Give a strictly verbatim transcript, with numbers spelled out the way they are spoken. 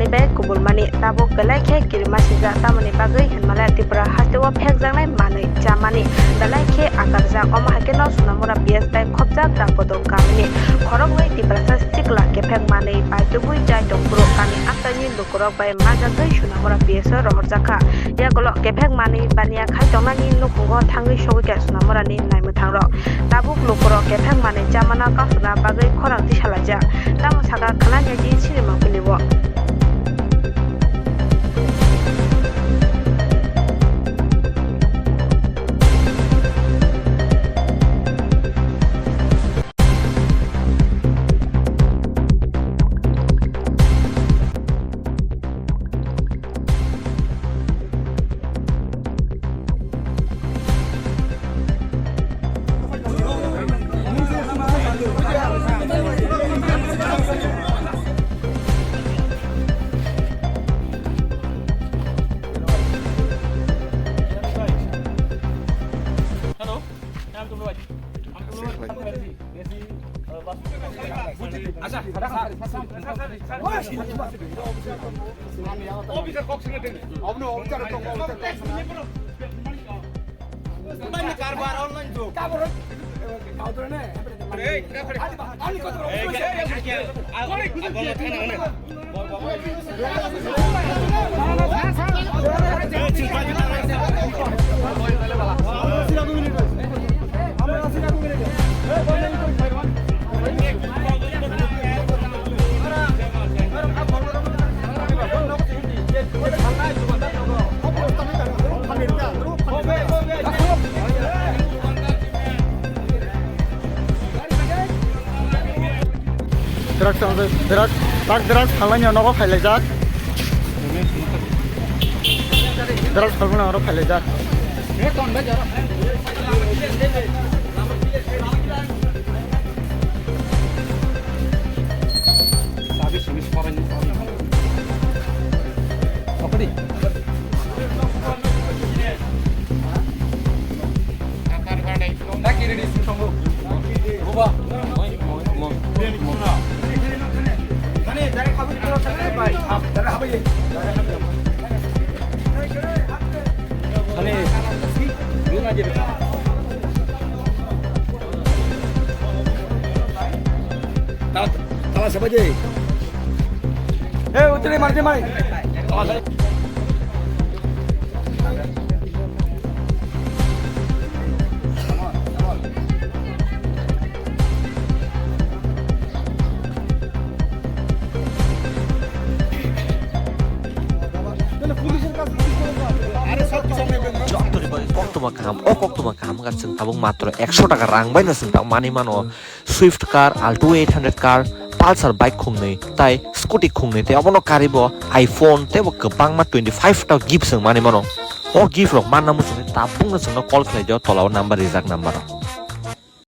bai kubulmani. Tabuk belai khe kirima sijak, tamoni bagwi hinmale Tripura hasteo phekjaknai manwi chamani belai khe akarjak. Omo hai kheno Sonamura P S bai khopjak Dakbodong kamini khoroknwi Tiprasa sikla kephek manwi bai tubui chai tong phuru kami amchaini lukurok bai majagwi Sonamura P S o rohorjakha. Yagulo kephek manwi baniya khai tongnani nukhungo thangwi sogwi kha Sonamurani naimwthangrok. Tabuk lukurok kephek manwi chamana kasuna bagwi khorang tisalaijak. Tamo saka khna nyaji sinima piliwo. Hello. Drugs ang, drugs, tak drugs phalnani nogo phailaijak. Drugs phalmani oro phailaijak. Tala, tala saba je. Eh, utri mari je mari. Tala saba. Jottoni bagwi koktwma kaham, o koktwma kaham wngkha chwng tabuk matro ekso taka rang baino chwng tabuk manwi mano. Swift car, Alto eight hundred car, Pulsar bike khungnwi, tai scooty khungnwi, tei obono karwi bo iPhone tei bo kwbangma twenty five ta gift chwng manwi mano. O gift rok manna muchungwi tabukno chwngno call khlai di o tola o number rijak number o.